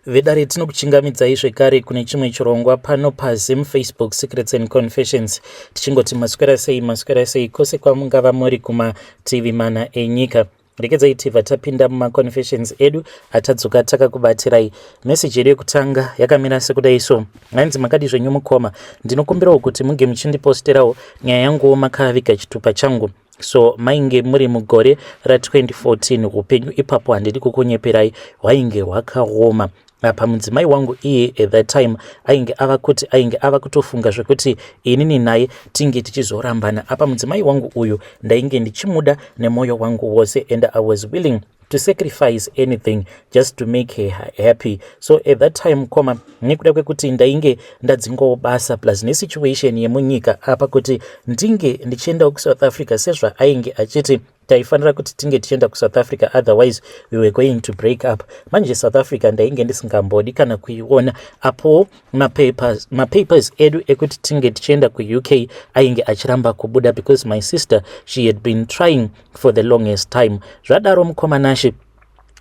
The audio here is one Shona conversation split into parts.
Vedare, tinokuchingamidzai zvekare kune chimwe chirongwa pano paZim Facebook Secrets and Confessions. Tichingoti maswera sei, maswera sei kwose kwamungava muri kumativi mana enyika. Regedzai tibva tapinda mumaconfessions edu atadzoka takakubatirai. Meseji yedu yekutanga yakamira sekudai so. Hanzi, "Makadi zvenyu mukoma? Ndinokumbirawo kuti munge muchindiposterawo nyaya yanguwo makaviga chitupa changu." So mainge muri mugore ra2014. Upenyu ipapo, handidi kukunyeperai, hwainge hwakaoma. Apa mudzimai wangu iye at that time ainge ava kuti ainge ava kutofunga zvekuti inini naye tinge tichizorambana. Apa mudzimai wangu uyu ndainge ndichimuda nemwoyo wangu wose and I was willing to sacrifice anything just to make her happy. So at that time, koma, nekuda kwekuti ndainge ndadzingawo basa, plus nesituation yemunyika apa, kuti ndinge ndichiendawo kuSouth Africa sezvaainge achiti taifanira kuti tinge tichienda kuSouth Africa, otherwise we were going to break up. Manje South Africa ndainge ndisingambodi kana kuiona. Apo mapapers edu ekuti tinge tichienda kuUK ainge achiramba kubuda because my sister, she had been trying for the longest time. Zvadaro, mukoma Nashe,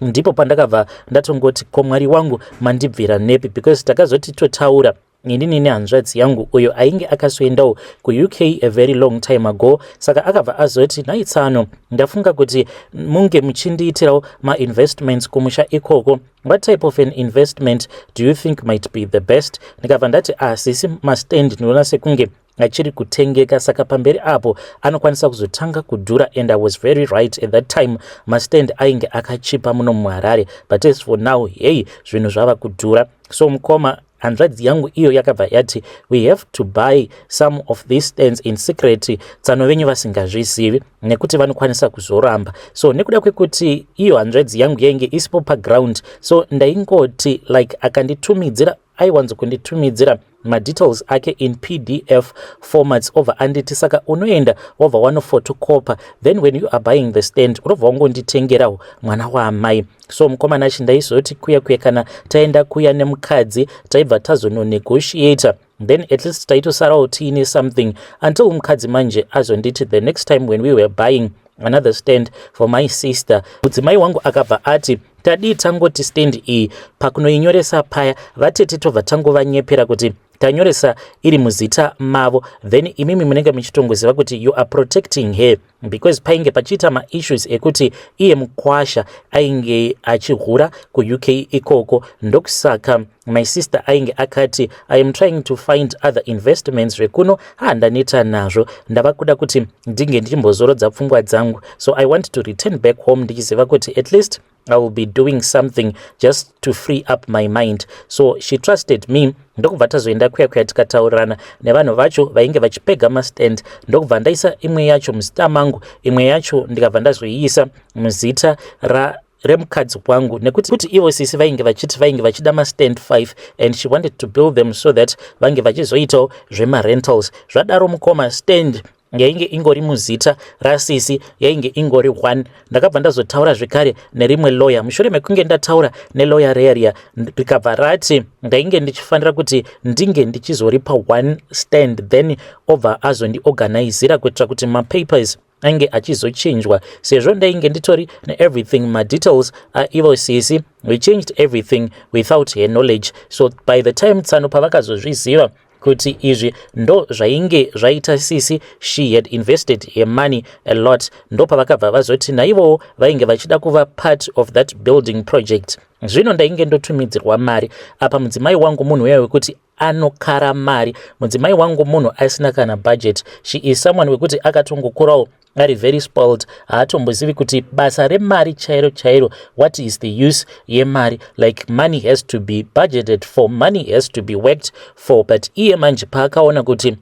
ndipo pandakabva ndatongoti, "Ko Mwari wangu, mandibvira nepi?" Because takazoti totaura inini nehanzvadzi yangu uyo ainge akasoendawo kuUK a very long time ago. Saka akabva azoti, "Nhai tsano, ndafunga kuti munge muchindiitirawo mainvestments kumusha ikoko. What type of an investment do you think might be the best?" Ndikabva ndati, "Asisi, ah, mastand ndinoona sekunge achiri kutengeka, saka pamberi apo anokwanisa kuzotanga kudhura." And I was very right. At that time mastand ainge akachipa muno muHarare, but as for now, hei, zvinhu zvava kudhura. So mukoma, hanzvadzi yangu iyo yakabva yati, "We have to buy some of these stands in secret, tsano venyu vasingazvizivi, nekuti vanokwanisa kuzoramba." So nekuda kwekuti iyo hanzvadzi yangu yainge isipo paground, so ndaingoti like akanditumidzira, aiwanzokunditumidzira madetails ake in PDF formats, obva anditi, "Saka unoenda wobva wanofotokopa, then when you are buying the stand unobva wangonditengerawo, mwana waamai." So mukoma Nashe, ndaizoti kuya kuya kana taenda kuya nemukadzi, taibva tazononegotiata, then at least taitosarawo tiine something, until mukadzi manje azonditi, the next time when we were buying another stand for my sister, mudzimai wangu akabva ati, "Tadii tangoti stand iyi pakunoinyoresa paya, vatete tobva tangovanyepera kuti tanyoresa iri muzita mavo, then imimi munenge muchitongoziva kuti you are protecting her?" Because painge pachiita maissues ekuti iye mukwasha ainge achihura kuUK ikoko. Ndokusaka my sister ainge akati, "I am trying to find other investments, zvekuno handaneta nazvo, ndava kuda kuti ndinge ndichimbozorodza pfungwa dzangu. So I want to return back home ndichiziva kuti at least I will be doing something just to free up my mind." So she trusted me, ndokubva tazoenda kuya kuya, tikataurirana nevanhu vacho vainge vachipega mastand, ndokubva ndaisa imwe yacho muzita mangu, imwe yacho ndikabva ndazoiisa muzita ra remukadzi wangu, nekuti kuti ivo sisi vainge vachiti vainge vachida mastand 5 and she wanted to build them so that vange vachizoitawo zvemarentals. Zvadaro, mukoma, stand yainge ingori muzita rasisi yainge ingori 1. Ndakabva ndazotaura zvekare nerimwe lawyer. Mushure mekunge ndataura nelawyer reria, rikabva rati ndainge ndichifanira kuti ndinge ndichizoripa one stand, then obva azondiorganizira kuitira kuti mapapers ainge achizochinjwa, sezvo ndainge nditori neeverything, madetails aivo sisi. We changed everything without her knowledge. So by the time tsano pavakazozviziva kuti izvi ndo zvainge zvaita sisi, she had invested her money a lot, ndo pavakabva vazoti naivowo vainge vachida kuva part of that building project. Zvino ndainge ndotumidzirwa mari. Apa mudzimai wangu munhu uya wekuti anokara mari. Mudzimai wangu munhu asina kana budget. She is someone wekuti akatongokurawo ari very spoiled, haatombozivi kuti basa remari chairo chairo, what is the use yemari. Like, money has to be budgeted for, money has to be worked for. But iye manje paakaona kuti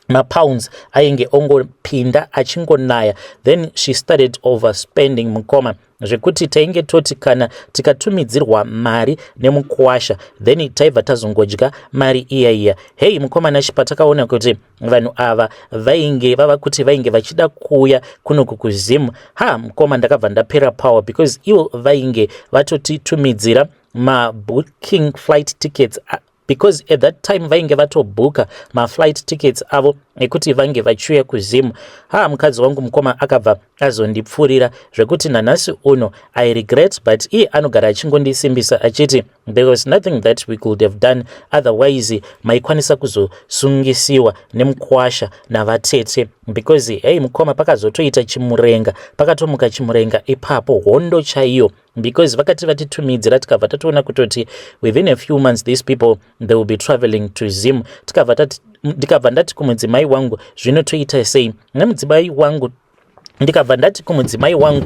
mapounds ainge ongopinda achingonaya, then she started overspending, mukoma, zvekuti tainge toti kana tikatumidzirwa mari nemukwasha, then taibva tazongodya mari iya iya. Hei, mukoma Nashe, patakaona kuti vanhu ava vainge vava kuti vainge vachida kuuya kunoku kuZimu, ha, mukoma, ndakabva ndapera power, because ivo vainge vatotitumidzira mabooking flight tickets. Because at that time vainge vatobhuka maflight tickets avo ekuti vange vachiuya kuZim. Ha, mukadzi wangu, mukoma, akabva azondipfurira zvekuti nanhasi uno I regret, but iye anogara achingondisimbisa achiti there was nothing that we could have done, otherwise maikwanisa kuzosungisiwa nemukwasha navatete. Because hei, mukoma, pakazotoita chimurenga, pakatomuka chimurenga ipapo, hondo chaiyo, because vakati vatitumidzira, tikabva tatoona kutoti within a few months these people, they will be traveling to Zim. Tikabva tati, ndikabva ndati kumudzimai wangu, zvinotoita sei nemudzimai wangu? Ndikabva ndati kumudzimai wangu,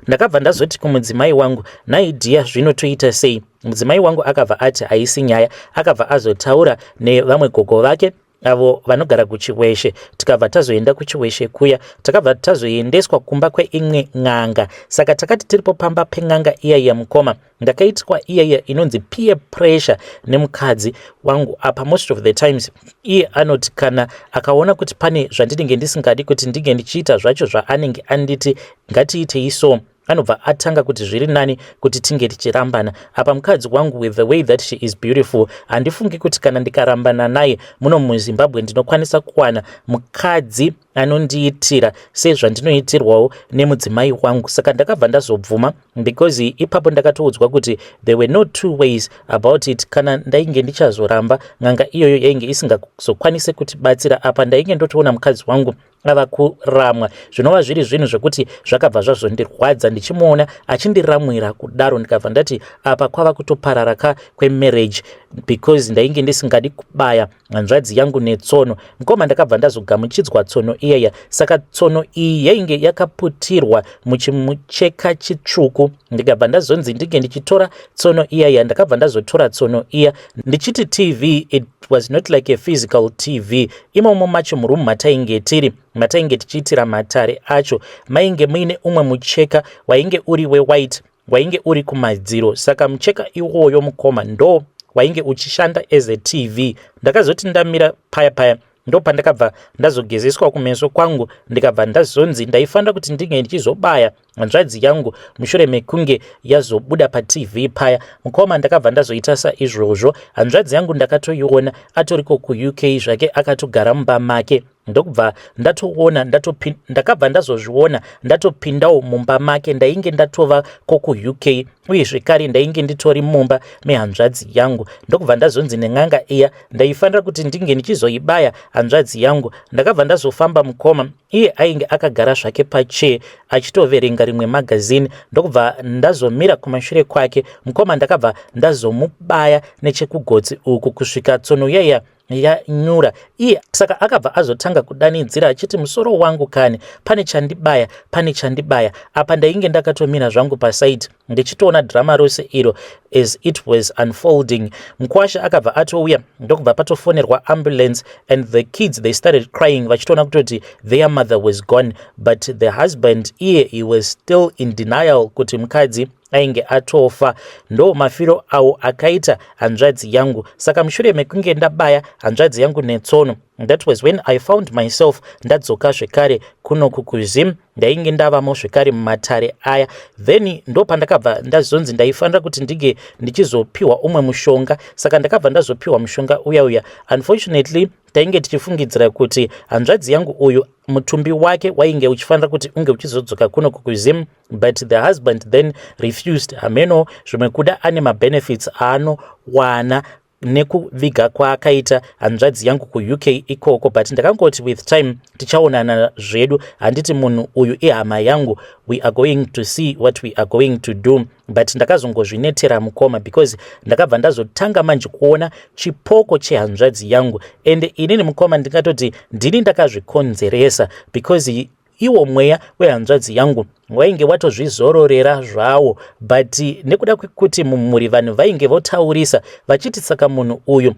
ndakabva ndazoti kumudzimai wangu, "Nhai dear, zvinotoita sei?" Mudzimai wangu akabva ati haisi nyaya. Akabva azotaura nevamwe gogo vake avo vanogara kuChiweshe. Tikabva tazoenda kuChiweshe kuya, takabva tazoendeswa kumba kweimwe n'anga. Saka takati tiripo pamba pen'anga iyaiya, mukoma, ndakaitwa iyaiya inonzi peer pressure nemukadzi wangu. Apa most of the times iye anoti kana akaona kuti pane zvandinenge ndisingadi kuti ndinge ndichiita zvacho zvaanenge anditi ngatiitei, so anobva atanga kuti zviri nani kuti tinge tichirambana. Apa mukadzi wangu, with the way that she is beautiful, handifungi kuti kana ndikarambana naye muno muZimbabwe ndinokwanisa kuwana mukadzi anondiitira sezvandinoitirwawo nemudzimai wangu. Saka ndakabva ndazobvuma because ipapo ndakatoudzwa kuti there were no two ways about it. Kana ndainge ndichazoramba, n'anga iyoyo yainge isingazokwanisi kutibatsira. Apa ndainge ndotoona mukadzi wangu ava kuramwa, zvinova zviri zvinhu zvekuti zvakabva zvazondirwadza ndichimuona achindiramwira kudaro. Ndikabva ndati apa kwava kutoparara ka kwemarriage, because ndainge ndisingadi kubaya hanzvadzi yangu netsono. Mukoma, ndakabva ndazogamuchidzwa tsono iyaya. Saka tsono iyi yainge yakaputirwa muchimucheka chitsvuku. Ndikabva ndazonzi ndinge ndichitora tsono iyaya. Ndakabva ndazotora tsono iya ndichiti TV. It was not like a physical TV. Imomo macho murumu matainge tiri, matainge tichiitira matare acho, mainge muine umwe mucheka wainge uri wewhite, wainge uri kumadziro. Saka mucheka iwoyo, mukoma, ndo wainge uchishanda as a TV. Ndakazoti ndamira paya paya, ndo pandakabva ndazogezeswa kumeso kwangu. Ndikabva ndazonzi ndaifanira kuti ndinge ndichizobaya hanzvadzi yangu mushure mekunge yazobuda paTV paya. Mukoma, ndakabva ndazoita saizvozvo. Hanzvadzi yangu ndakatoiona atoriko kuUK zvake, akatogara mumba make. Ndokubva ndatoona, ndakabva ndazozviona ndatopindawo mumba make. Ndainge ndatova kokuUK, uye zvekare ndainge nditori mumba mehanzvadzi yangu. Ndokubva ndazonzi nen'anga iya ndaifanira kuti ndinge ndichizoibaya hanzvadzi yangu. Ndakabva ndazofamba, mukoma. Iye ainge akagara zvake pachair achitoverenga rimwe magazini. Ndokubva ndazomira kumashure kwake. Mukoma, ndakabva ndazomubaya nechekugotsi uku kusvika tsono yaiya yanyura iye. Saka akabva azotanga kudanidzira achiti, "Musoro wangu kani, pane chandibaya, pane chandibaya." Apa ndainge ndakatomira zvangu paside ndichitoona drama rose iro as it was unfolding. Mukwasha akabva atouya, ndokubva patofonerwa ambulance, and the kids, they started crying vachitoona kutoti their mother was gone. But the husband iye, he was still in denial kuti mukadzi ainge atofa. Ndo mafiro awo akaita hanzvadzi yangu. Saka mushure mekunge ndabaya hanzvadzi yangu netsono, that was when I found myself ndadzoka zvekare kunoku kuZim. Ndainge ndavamo zvekare mumatare aya. Then ndo pandakabva ndazonzi ndaifanira kuti ndinge ndichizopiwa umwe mushonga. Saka ndakabva ndazopiwa mushonga uya uya. Unfortunately, tainge tichifungidzira kuti hanzvadzi yangu uyu, mutumbi wake wainge uchifanira kuti unge uchizodzoka kuno kuZim, but the husband then refused. Hameno, zvimwe kuda ane mabenefits aanowana nekuviga kwaakaita hanzvadzi yangu kuUK ikoko. But ndakangoti with time tichaonana zvedu, handiti munhu uyu ihama yangu? We are going to see what we are going to do. But ndakazongozvinetera, mukoma, because ndakabva ndazotanga manje kuona chipoko chehanzvadzi yangu. And inini, mukoma, ndingatoti ndini ndakazvikonzeresa, because iwo mweya wehanzvadzi yangu wainge watozvizororera zvawo. But nekuda kwekuti mumhuri vanhu vainge votaurisa vachiti, saka munhu uyu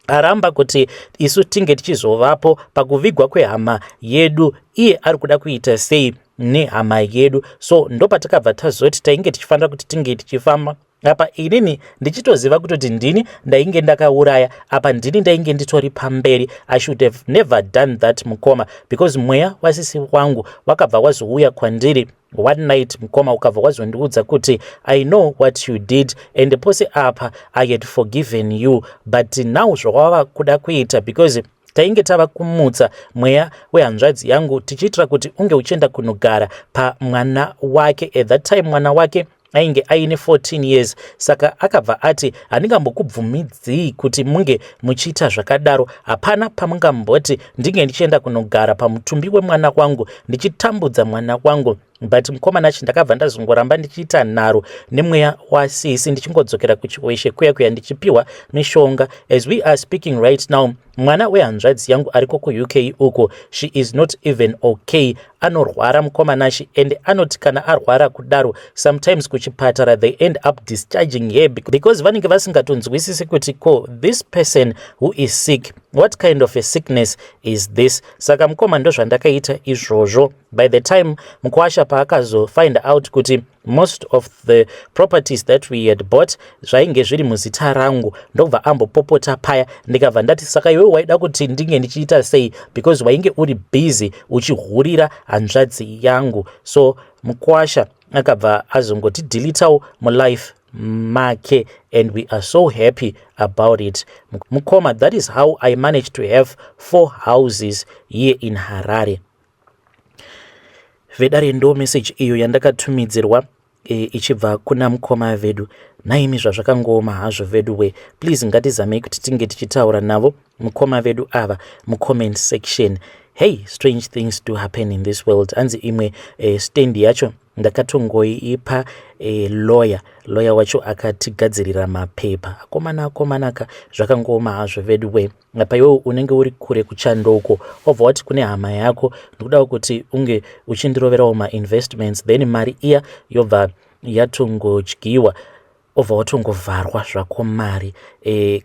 aramba kuti isu tinge tichizovapo pakuvigwa kwehama yedu, iye ari kuda kuita sei nehama yedu? So ndopatakabva tazoti tainge tichifanira kuti tinge tichifamba. Apa inini ndichitoziva kutoti ndini ndainge ndakauraya, apa ndini ndainge nditori pamberi. I should have never done that, mukoma, because mweya wasisi wangu wakabva wazouya kwandiri one night, mukoma, ukabva wazondiudza kuti, "I know what you did, and pose apa I had forgiven you, but now zvawava kuda kuita," because tainge tava kumutsa mweya wehanzvadzi yangu tichiitira kuti unge uchienda kunogara pamwana wake. At that time mwana wake ainge aine 14 years. Saka akabva ati, "Handingambokubvumidzii kuti munge muchiita zvakadaro. Hapana pamungamboti ndinge ndichienda kunogara pamutumbi wemwana wangu, ndichitambudza mwana wangu." But mukoma Nashi, ndakabva ndazongoramba ndichiita nharo nemweya wasisi, ndichingodzokera kuChiweshe kuya kuya, ndichipiwa mishonga. As we are speaking right now, mwana wehanzvadzi yangu ariko kuUK uko, she is not even okay. Anorwara, mukoma Nashi, and anoti kana arwara kudaro, sometimes kuchipatara they end up discharging her because vanenge vasingatonzwisisi kuti ko this person who is sick, what kind of a sickness is this? Saka mukoma, ndo zvandakaita izvozvo. By the time mukwasha paakazofind out kuti most of the properties that we had bought zvainge zviri muzita rangu, ndobva ambopopota paya. Ndikabva ndati, "Saka iwe waida kuti ndinge ndichiita sei? Because wainge uri busy uchihurira hanzvadzi yangu." So mukwasha akabva azongotideletawo mulife make, and we are so happy about it, mukoma. That is how I managed to have four houses here in Harare. Vedare, ndo message iyo yandakatumidzirwa ichibva kuna mukoma vedu. Naimi, zvazvakangooma hazvo vedu we. Please, ngatizamei kuti tinge tichitaura navo mukoma vedu ava mucomment section. Hey, strange things do happen in this world. Hanzi imwe stand yacho ndakatongoipa lawyer. Lawyer wacho akatigadzirira mapepa. Akomana, akomanaka, zvakangooma hazvo vedu we. Apa iwewo unenge uri kure kuchandoko, wobva wati kune hama yako, "Ndikudawo kuti unge uchindiroverawo mainvestments," then mari iya yobva yatongodyiwa, obva watongovharwa zvako mari.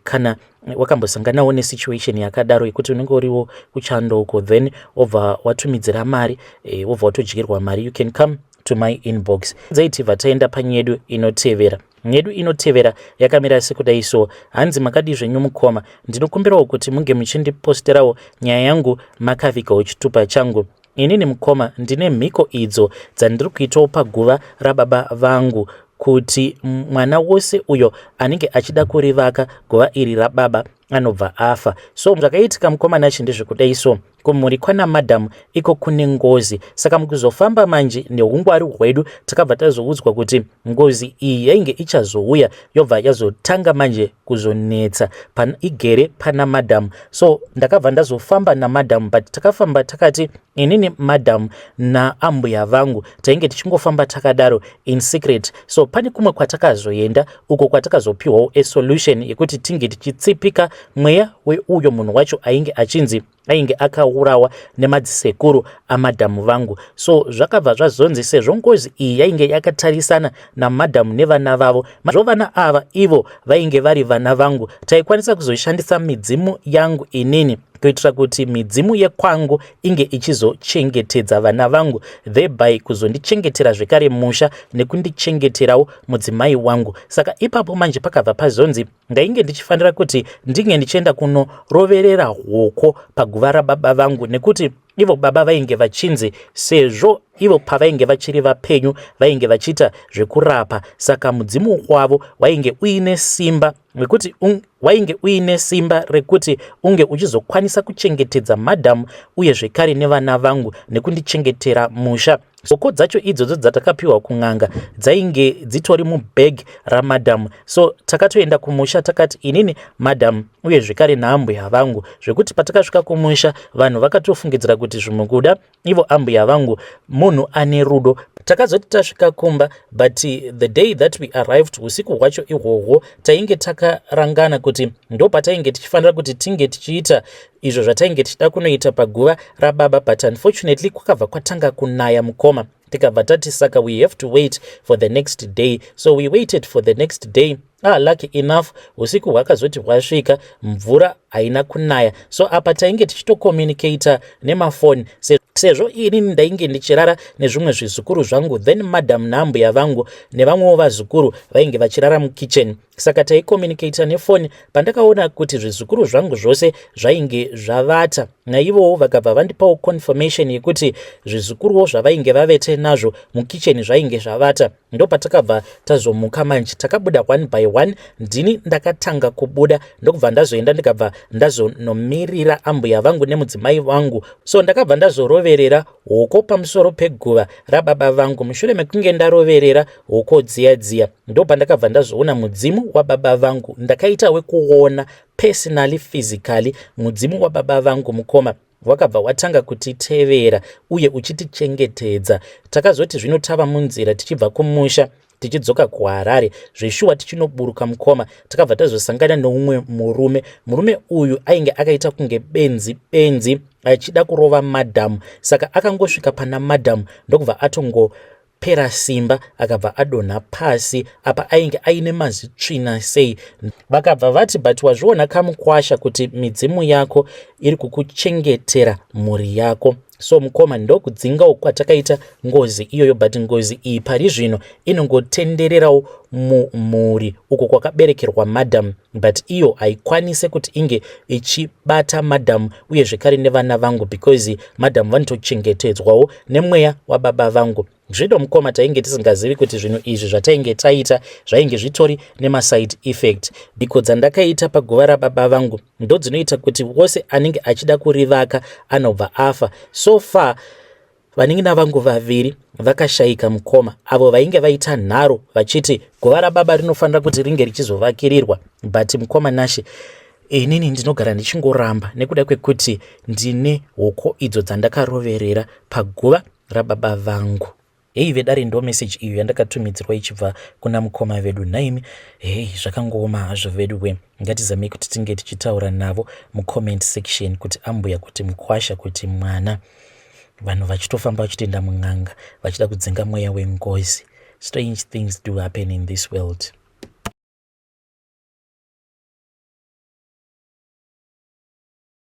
Kana wakambosanganawo nesituation yakadaro yekuti unenge uriwo kuchandoko, then wobva watumidzira mari, wobva watodyirwa mari, you can come to my inbox. Dzaitibva taenda panyedu inotevera. Nyedu inotevera yakamira sekudai so. Hanzi, "Makadi zvenyu mukoma? Ndinokumbirawo kuti munge muchindiposterawo nyaya yangu makavigawo chitupa changu. Inini mukoma, ndine mhiko idzo dzandiri kuitawo paguva rababa vangu kuti mwana wose uyo anenge achida kurivaka guva iri rababa anobva afa. So zvakaitika, mukoma Nashi, ndezvekudai so. Kumhuri kwana madhamu iko kune ngozi. Saka mukuzofamba manje neungwari hwedu, takabva tazoudzwa kuti ngozi iyi yainge ichazouya, yobva yazotanga manje kuzonetsa igere pana madhamu. So ndakabva ndazofamba namadhamu, but takafamba takati inini, madhamu naambuya vangu, tainge tichingofamba takadaro in secret. So pane kumwe kwatakazoenda uko kwatakazopiwawo asolution yekuti tinge tichitsipika mweya weuyo munhu wacho ainge achinzi ainge akaurawa nemadzisekuru amadhamu vangu. So zvakabva zvazonzi sezvo ngozi iyi yainge yakatarisana namadhamu nevana vavo, zvo vana ava ivo vainge vari vana vangu, taikwanisa kuzoshandisa midzimu yangu inini kuitira kuti midzimu yekwangu inge ichizochengetedza vana vangu, thereby kuzondichengetera zvekare musha nekundichengeterawo mudzimai wangu. Saka ipapo manje pakabva pazonzi ndainge ndichifanira kuti ndinge ndichienda kunoroverera hoko paguva rababa vangu, nekuti ivo baba vainge vachinzi sezvo ivo pavainge vachiri vapenyu vainge vachiita zvekurapa, saka mudzimu wavo wainge uine simba rekuti wainge uine simba rekuti unge uchizokwanisa kuchengetedza madhamu uye zvekare nevana vangu nekundichengetera musha. Hoko dzacho idzodzo dzatakapiwa kun'anga dzainge dzitori mubhegi ramadhamu. So takatoenda kumusha takati inini, madhamu uye zvekare naambuya vangu, zvekuti patakasvika kumusha vanhu vakatofungidzira kuti zvimwe kuda ivo ambuya vangu munhu ane rudo. Takazoti tasvika kumba, but the day that we arrived, usiku hwacho ihwohwo tainge takarangana kuti ndo patainge tichifanira kuti tinge tichiita izvo zvatainge tichida kunoita paguva rababa, but unfortunately kwakabva kwatanga kunaya, mukoma. Tikabva tati saka we have to wait for the next day. So we waited for the next day. Ah, lucky enough usiku hwakazoti hwasvika, mvura haina kunaya. So apa tainge tichitocommunicata nemafoni, sezvo inini ndainge ndichirara nezvimwe zvizukuru zvangu, then madam naambuya vangu nevamwewo vazukuru vainge vachirara mukitchen, saka taicommunicata nefoni. Pandakaona kuti zvizukuru zvangu zvose zvainge zvavata, naivowo vakabva vandipawo confirmation yekuti zvizukuruwo zvavainge vavete nazvo mukitchen zvainge zvavata. Ndopatakabva tazomuka manje, takabuda one by one. Ndini ndakatanga kubuda, ndokubva ndazoenda, ndikabva ndazonomirira ambuya vangu nemudzimai vangu. So ndakabva ndazoroverera hoko pamusoro peguva rababa vangu. Mushure mekunge ndaroverera hoko dziya dziya, ndopandakabva ndazoona mudzimu wababa vangu. Ndakaita wekuona personally, physically, mudzimu wababa vangu, mukoma. Wakabva watanga kutitevera uye uchitichengetedza. Takazoti zvino tava munzira tichibva kumusha tichidzoka kuHarare, zveshuwa tichinoburuka, mukoma, takabva tazosangana neumwe murume. Murume uyu ainge akaita kunge benzi benzi, achida kurova madhamu. Saka akangosvika pana madhamu, ndokubva atongopera simba, akabva adonha pasi. Apa ainge aine mazitsvina sei. Vakabva vati, "But wazviona kamukwasha kuti midzimu yako iri kukuchengetera mhuri yako." So mukoma, ndokudzingawo kwatakaita ngozi iyoyo, but ngozi iyi pari zvino inongotendererawo mumhuri uko kwakaberekerwa madam, but iyo haikwanise kuti inge ichibata madam uye zvekare nevana vangu, because madam vanotochengetedzwawo nemweya wababa vangu. Zvino mukoma, tainge tisingazivi kuti zvinhu izvi zvatainge taita zvainge zvitori nemaside effect. Mhiko dzandakaita paguva rababa vangu ndo dzinoita kuti wose anenge achida kurivaka anobva afa. So far vanin'ina vangu vaviri vakashayika, mukoma, avo vainge vaita nharo vachiti guva rababa rinofanira kuti ringe richizovakirirwa. But mukoma Nashe, inini ndinogara ndichingoramba nekuda kwekuti ndine hoko idzo dzandakaroverera paguva rababa vangu. Hei vedare, ndo meseji iyo yandakatumidzirwa ichibva kuna mukoma vedu. Nhaimi, hei, zvakangooma hazvo vedu we. Ngatizamei kuti tinge tichitaura navo mucomment section, kuti ambuya, kuti mukwasha, kuti mwana. Vanhu vachitofamba vachitoenda mun'anga vachida kudzinga mweya wengozi. Strange things do happen in this world.